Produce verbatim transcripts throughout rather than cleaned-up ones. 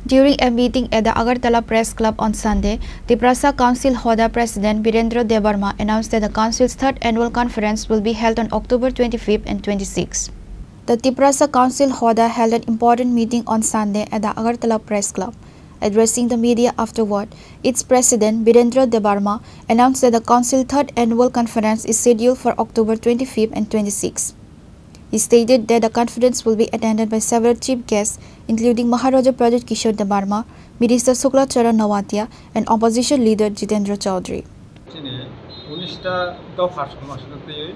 During a meeting at the Agartala Press Club on Sunday, Tiprasa Council Hoda President Birendra Debbarma announced that the council's third annual conference will be held on October twenty-fifth and twenty-sixth. The Tiprasa Council Hoda held an important meeting on Sunday at the Agartala Press Club. Addressing the media afterward, its president Birendra Debbarma announced that the council third annual conference is scheduled for October twenty-fifth and twenty-sixth. He stated that the conference will be attended by several chief guests, including Maharaja Pradyut Kishore Debbarma, Minister Shukla Charan Noatia, and opposition leader Jitendra Chaudhary. Chini unista dopha somasno twi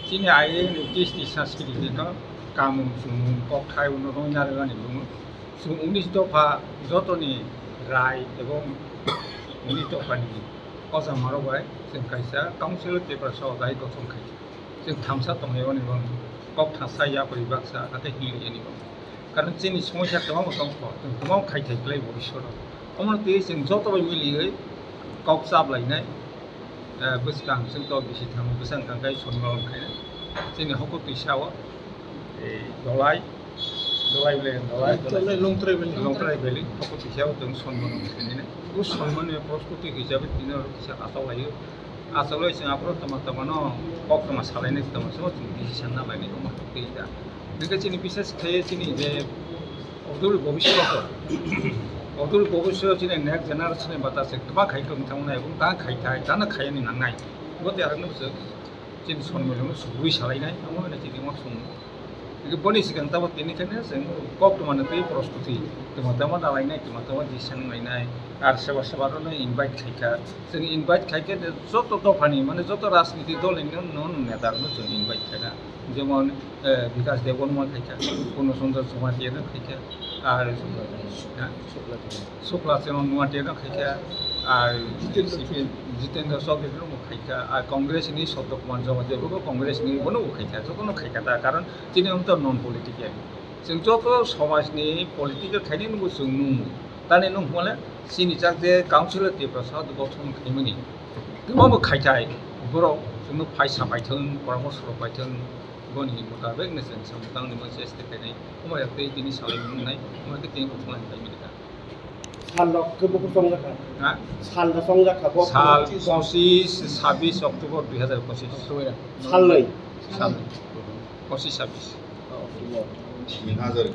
chini aini kisti sanskrit ni to kamung sumung kokthai uno rong nari rani bungo. Sum unis dopha jotoni rai ebong unis dophani ojamarok bai chwng kaisa council paper so dai gothon khaisa. Chwng thamsa tonglaio ni bang kok thasa yapri baksa ate hili ani bang. Karon chini somosya kwbangma tong kho, chwng kwbangma khai thai klai bo isoro. Omo twi chwng joto bai miliwi kok chap lainai. Eh, bwskang chwng to bisi thang bwsang thang kai sonmon khainai. Chini hoko twisa o, eh, dolai, dolai le dolai, dolai. Longtrai valley. Longtrai valley hoko twisa o chwng sonmon khainai. O sonmon ni prostuti hisabe tini oro kisa asok laio. Asok lai chwng aphuru tama tama no kok tama salainai tama chwng decision na lainai omo twi da. Nokhe chini bises khaye chini je Odul bhobishyot, odul bhobishyot chini next generation ni bata se kwbang khai tong thang nai, ebong ta khai thai, ta na khai ni nang nai. Bo te arang no se chini son melo no sugui salai nai, amo na chini mak sung. Ike boni sikang tabo tini khe ne se kok tuma na tei prostuti, tuma tama dalai nai, tuma tama jisang lai nai, ar seba seba ro no invite khai kha. Chini invite khai khe joto dophani, mane joto rajniti dol ni no, no neta no chwng invite khai kha. Jemon, eh, Bikas Debbarma khaikha, Purno Chandra Jamatia no khaikha, ar, ha? Shukla Charan Noatia no khaikha, ar Jitendra Chaudhary no khaikha, ar Congress ni Satya Kumar Jamatia bo Congress ni bono bo khaikha, jotono khaikha ta, karon chini amto non political. Chwng joto somaj ni political khainai nungbo chwng nung, tani nung hwnle chini jak je Council of Tiprasa gothon khaimani. Kwbangma khai thai borok chwngno phaisa paithwng, poramorsho rok paithwng, boni mutabek no chwng samung tangni mani chesta khainai. Omo ya tei tini salai mung nai, omo khe tini buthung lai phai mani kha. Sal rok khe bukur chongjak kha? Ha? Sal da chongjak kha bo? Sal pochis, sabis October dui hazar pochis. Sal noi? Sal noi. Pochis sabis. Dui hazar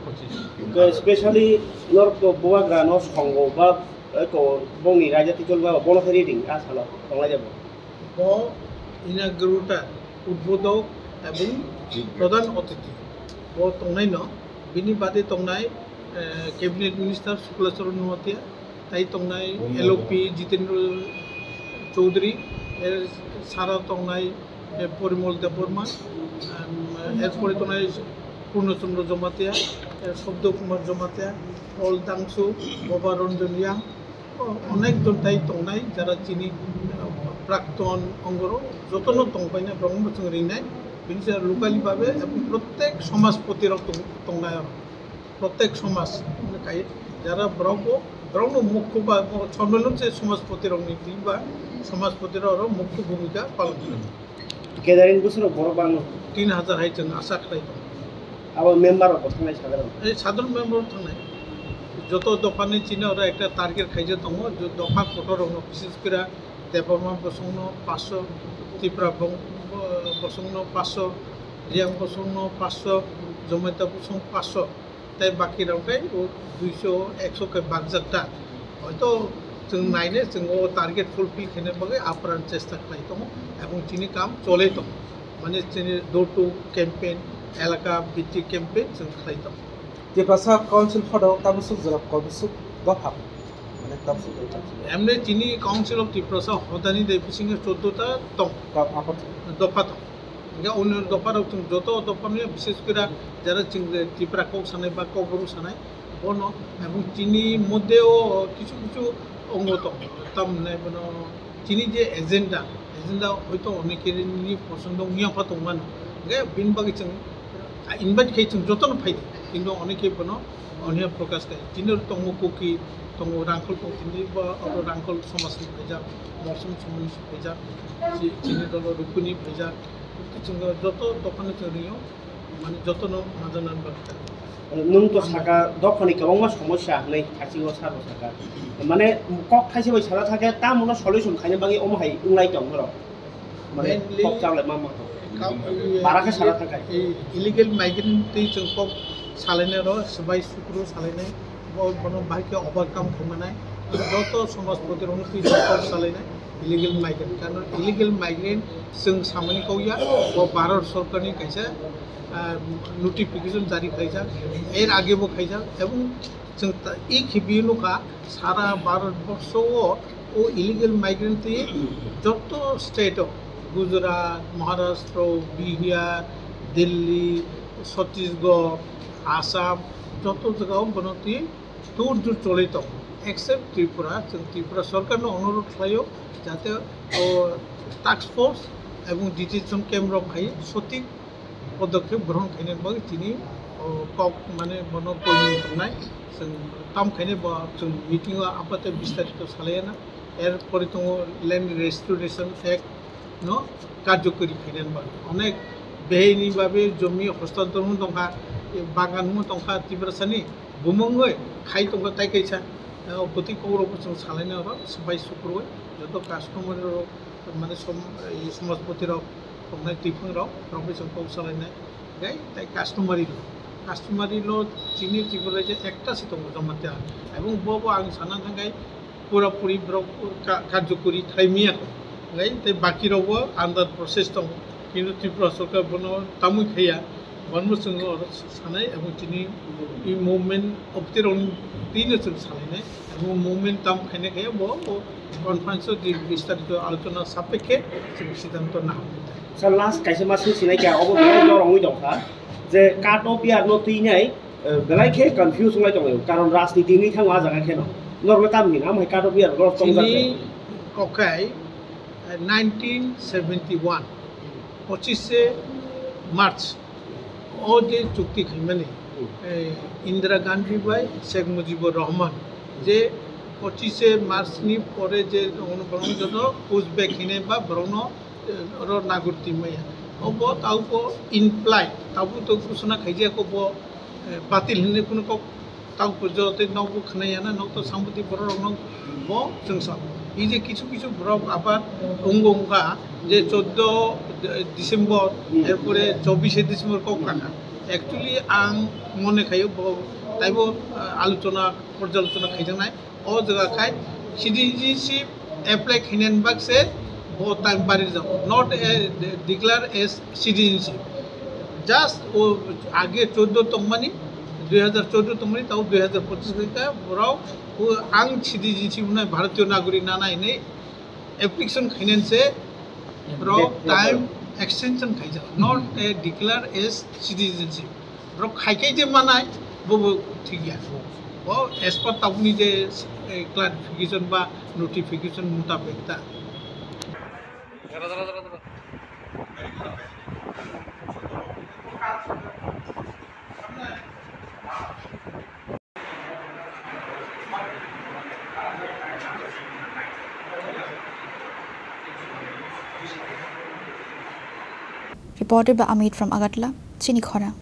pochis. To specially norok to bubagra no songo ba, eh, ko bongni raja twijol ba bono khe reading a salo tonglai jabo. Bo inaugural ta udbodhok ebong pradhan atithi bo tongnai no bini bade tongnai, eh, cabinet minister Shukla Charan Noatia, tai tongnai L O P Jitendra Chaudhary, er sara tongnai, eh, Porimol Debbarma, em, erpore tongnai Purno Chandra Jamatia, eh, Sabya Kumar Jamatia, Paul Dangsu, Baba Ranjan Reang, o-, onek jon tai tongnai, jara chini, eh, prakton ongoro, jotono tongpaina, borokno chwng ringnai, bini se locally babe, ebong protek somajpoti rok tong-, tongnai oro. Protek somaj hwnwi kai, jara borok bo, borokno mukhu ba, bo sommelon se somajpoti rokni twi ba, somajpoti rok oro mukhu bhumika palon khlai. Gathering bwswk rok borok bangno? Tin hazar hai chwng asa khlai tongo. Abo member rok bo thangnai sadharon? Ei sadharon member rok thangnai. Joto dophani chini oro ekta target khaijak tongo, jo-, dopha kotor rokno, bishes kore Debbarma bosongno paanch sho, Tipra bong-, bo-, bosongno paanch sho, Reang bosongno paanch sho, Jamatia bosong paanch sho. Tei baki rok khe o duiso, ekso khe bakjak ta. Hoito chwng naine chwng o target fulfill khaina bagwi apran chesta khlai tongo, ebong chini kam cholai tongo. Mane chini door to campaign, elaka bhitti campaign chwng khlai tongo. Tiprasa Council hoda tabuk swk jora kobiswk dopha, mane tabuk swk dopha. Emne chini Council of Tiprasa hodani de bisingo choddo ta tong. Ka-, apa? Dopha tong. Hingke onyo dopha rok chwng joto dopha no ya, bishes kore jara chwng je Tipra kok sanai ba Kokborok sanai, bono, ebong chini moddhe o kichu kichu ongo tongo, tamni hwnai bono chini je agenda, agenda hoito onekeni posondo wngya pha tongmano, hingke bini bagwi chwng, ah, invite khai chwng jotono phai di, kintu oneke bono oniya prokash khai. Chini tongo Kuki, tongo Rangkhol tongthini, bo abo Rangkhol somajni phaijak, Mosong somajni phaijak, chi-, chini dolo Rukuni phaijak, chwng joto dophano chwng ringyo, mane jotono majana bagwi. Nwng to saka dophani kwbangma somosya hinwi thaisingo sabo saka. Mane kok thaisa bai sana thangkhe tamono solution khaina bagwi omo hai wnglai tong norok. Mane mainly kok chalai ma ma tong. Kam, bara khe sana thangkhe. I-, illegal migrant twi chwng kok salainai ro, swbai sukru salainai, bo bono bahai khe overcome khaimani. Joto somajpoti rokno twi chwng kok salainai. Illegal migrant, karon illegal migrant chwng samani kok ya, bo Bharat sorkarni kaisa, ah, notification jari khaijak, er age bo khaijak, ebong chwng ta-, i khibi nukha, sara Bharat borsho o, o illegal migrant twi joto state o, Gujarat, Maharashtra, Bihar, Delhi, Chhattisgarh, Assam, joto jaga o bono twi tour tour cholwi tongo, except Tripura. Chwng Tripura sorkarno onurodh khlaio, jate o task force ebong detention camp rok hai sothik podokkhep grohon khainani bagwi tini, o, kok, mane, bono poimung tongnai. Chwng tam khainai bo chwng meeting o apate bistarito salaiyana. Er pore tongo Land Restoration Act no karjokori khainani bagwi. Onek behaini babe jomi hostantor wng tongkha, bagan wng tongkha Tiprasani, bumungwi khai tongkha tai kaisa, o, bwtwi kokrokbo chwng salainai oro swbai sukrui joto customary rok, mane som-, i somajpoti rok tongnai twiphang rok, rok bai chwng kok salainai. Gai tai customary law, customary law chini Tripura je ekta se tongo Jamatia, ebong bo bo ang sana thangkhai pura puri borok ka-, karjokori khlai maya kho. Lai tei baki rokbo under process tongo. Kintu Tripura sorkar bono tamwi khaiya. Bono chwng oro sanai, abo chini i movement obtirokni twino chwng salainai. Abo movement tam khainai khe bo, bo conference o di bistarito alochona sapekhe chwng siddhanto naharnai. Sir, last kaisa ma swng sinai kha, obo belai dor wngwi tongkha je cut off year no twinai, eh, belai khe confuse wngwi tongo, karon rajniti wngwi thango ah jaga kheno. Norokno tam hino, amo hai cut off year rok tongjak khe. Chini kokai, eh, nineteen seventy-one, pochishe March, o je chukti khaimani, eh, Indira Gandhi bai Sheikh Mujibur Rahman, je pochishe March ni pore je ono borokno joto push back hine ba borokno, eh, oro nagur twi maya. Obo taubo in flight, taubo to ghosona khaijak obo, eh, batil hinwi kunu kok taubo joto tei nokbo khwnaya na, nok to sampati borok rok no bo chwng sa. I je kisu kisu borok abar wngbo wngkha je choudo December, hmm, erpore chobishe December kok kakha. Actually ang mone khayo bo taibo, eh, alochona, porjalochona khaijaknai. O jaga khai citizenship apply khainani bagse bo time bari jago, not a de-, declare as citizenship. Just o age choudo tongmani, dui hajar choudo tongmani, tao dui hajar pochish khaikha, borok o ang citizenship hwnwi Bharatiyo Nagorik nana hinwi application khainani se borok time extension khaijak, not a declare as citizenship. Borok khai khai je manai, bo bo thik ya. Bo as per tabukni je, eh, clarification ba notification mutabek ta. Reported by Amit from Agartala, Chini Khorang.